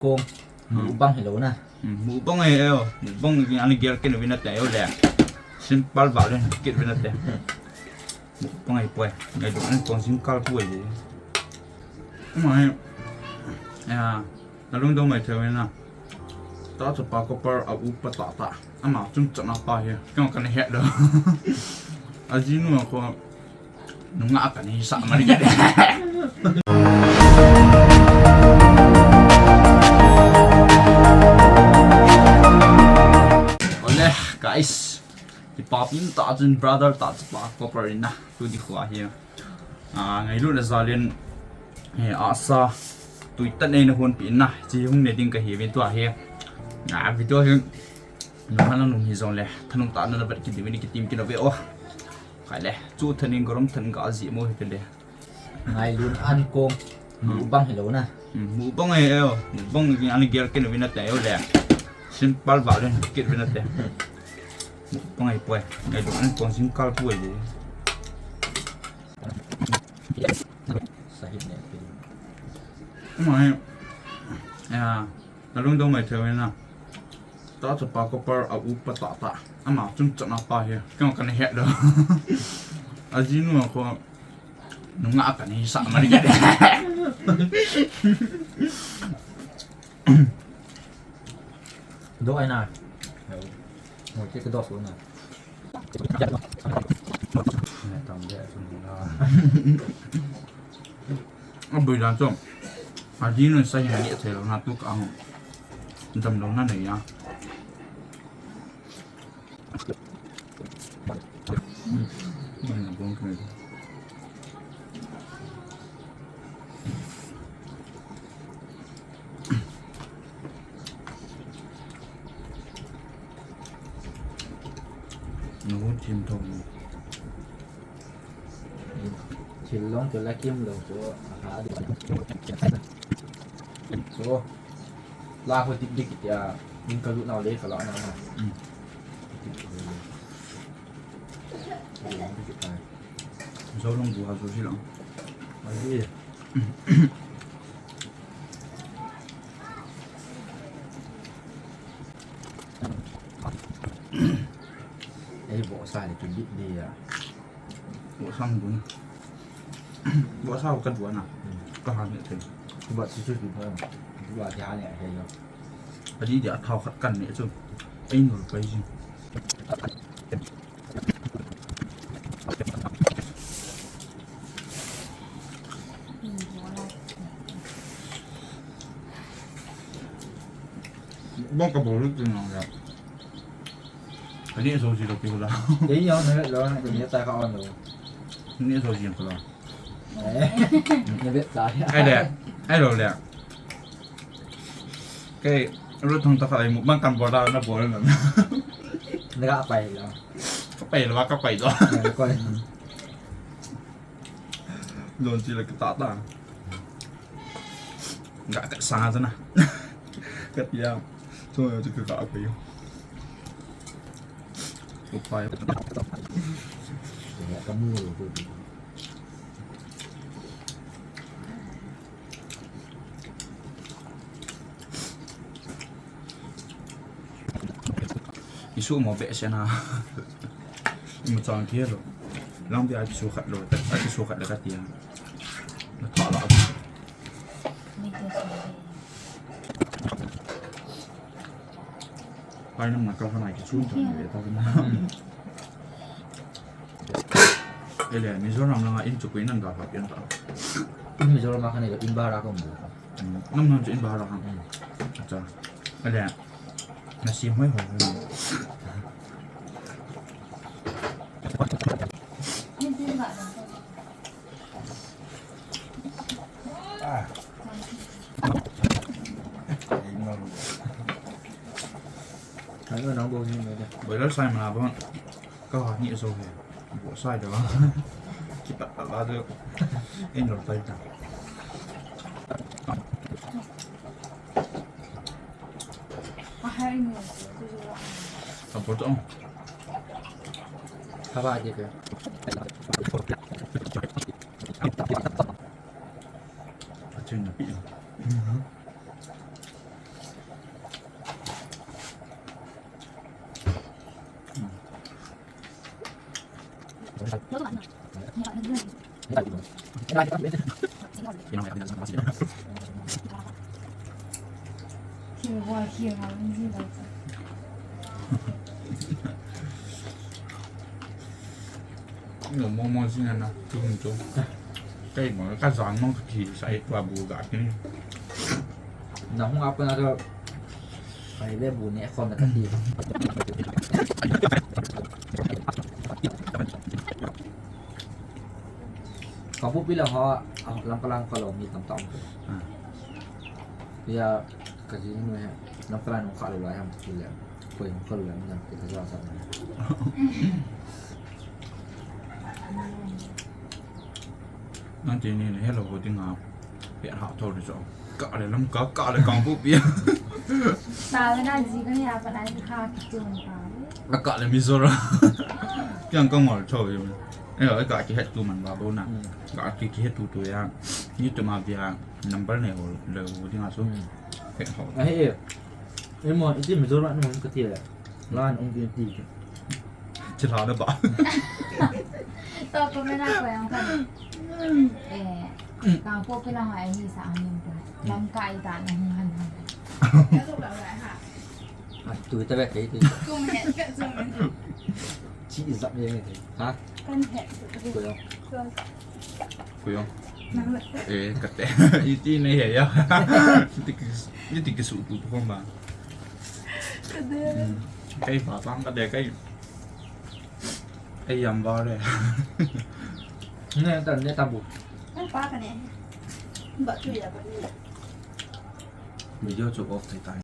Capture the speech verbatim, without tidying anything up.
Kong, mukbang hilou na. Hmm, mukbang ahi e, mukbang hi ana gel kit uvin nate, ahilouleh simple va le kit uvin nate. Mukbang ahi poi, ngailutna in kong jingkah pu ahi. Ama hi, ya, nalungdong mai thei uvin na. Tahchapa Copper a upa tahtah. Ama chungchang a pa hi, kei jong kana het lou. Ajinu a kho, nungah kana hisah mani kei. Ole, guys. Kipa pen tah chun brother Tahchapa Copper in na, tu ding kho ahi. Ah, ngailutna jal in, eh, asa, tui tah in eina honpeh in na, hiche hung ne ding kahiuvin tua hi. Ah, video hi, nungah nalum hijongle, thanop tah in na vet kit diuvin kitem kit uve o. Khai le, chu thanin garom than ga jih mo hi te le. Ngailutna in kong, hmm, mukbang hilou na. Hmm, mukbang ahi e, mukbang hi ana gel kit uvin nate, ahilouleh simple va le kit uvin nate. Mukbang ahi poi, ngailutna in kong jingkah pu ahi. Sahit ne, ama hi, ya, nalungdong mai thei uvin na. Tahchapa Copper a upa tahtah. Ama chungchang a pa hi, kei jong kana het lou. Ajinu a kho, nungah kana hisah mani kei. Do ai na. Mo ke do so na. Ne tam de so na. Aboi dan chu. Ajinu sa hin neh thei lou na tu ka hung. Damlou na nei a. Nahung thim thou. Thil long chu la kim lou chu, aha, di. So, la ho dik dik tia, min ka lut nau le ka la nau na. Hmm. Dik dik tai. Zo long bu ha zo si long. Ai di. Ei, bo sa le tu dik di ya. Bo sang bun. Bo sa ka duan a. Hmm. Ka ha ne te. Bo si su di pha. Bo di ha ne he yo. Adi di a thau khat kan ne chu. Ei, nol pai jing. Bang ka bol lut nang ya. Ani so ji lo ki la. Ei, ya na lo, na ni ta ka on lo. Ni so ji ko la. Eh, na bet ta ya. Ai le, ai lo le. Kei, ru thong ta kha ai mu, bang kan bol da na bol na. Na ka pai lo. Ka pai lo, ka pai lo. Ko. Don chi la ka ta ta. Ga ka sa ta na. Ka tia. Chu chu ka ka pai. Ko pai. Ya ka mu lo ko. Isu mo be sena. Mo chang kilo. Lang bi a kisu khat lo, a kisu khat le ka tia. Na tha la. Pai nam na ka hana kisu chang le ta na. Ele, Mizoram langa in chu koi nan ga hap yan ta. In Mizoram a khan in bara ka mu. Hmm, nam nam chu in bara ka. Hmm. Acha. Ele, na sim hoi hoi hoi. Ah. Boiler sai mana bon. Ka ha ni so he. Bo sai da. Kipat pa ba do. In lo tai ta. Ka bo to. Ka ba ke ke. A chen na pi. Momo sina na tum tum. Kei mo ka zan mo ka thi sai tua bu ga kini. Na hung apa na to. Ai be bu ne khom na ka thi. Kangpokpi lang ho, Lamka lang ho lou mi tamtah um. Ya, ka ji nu he, Lamka lang nung kha lou lai ham, ki le, koi nung kha lou lai, nang ki ka ja sa na. Nang ti ni, hello, ho ding a. Pia ha tho le cho. Ka le Lamka, ka le Kangpokpi. Ta le na ji ka ni a pa na ji kha ki chun pa. A ka le Mizoram. Piang ka ngol cho yo. Eh, ka ki het tu man ba bo na. Ka ki ki het tu tu ya. Ni tu ma bia number ne ho le ho ding a so. Het ho. Ahi. Emo, iti Mizoram nung ka ti le. Lan ong ti ti. Chila na ba. To ko me na ko yang kan. Eh, Kangpokpi lang ho ai ni sa ang yung ko. Lamka ai ta na hung han han. Ah, tu ta ba kai ti. Ko me ka zo me. Chi zap ye me. Ha? Kan he. Ko yo. Kuyo. Nang le. Eh, kate. Iti nei he ya. Iti ki, iti ki su tu tu ba. Kate. Hmm. Kai pa pang kate kai. Ei yam ba le. Ne ta, ne ta bu. Nang pa ka ne. Ba tu ya ba ni. Video chu off thei tai.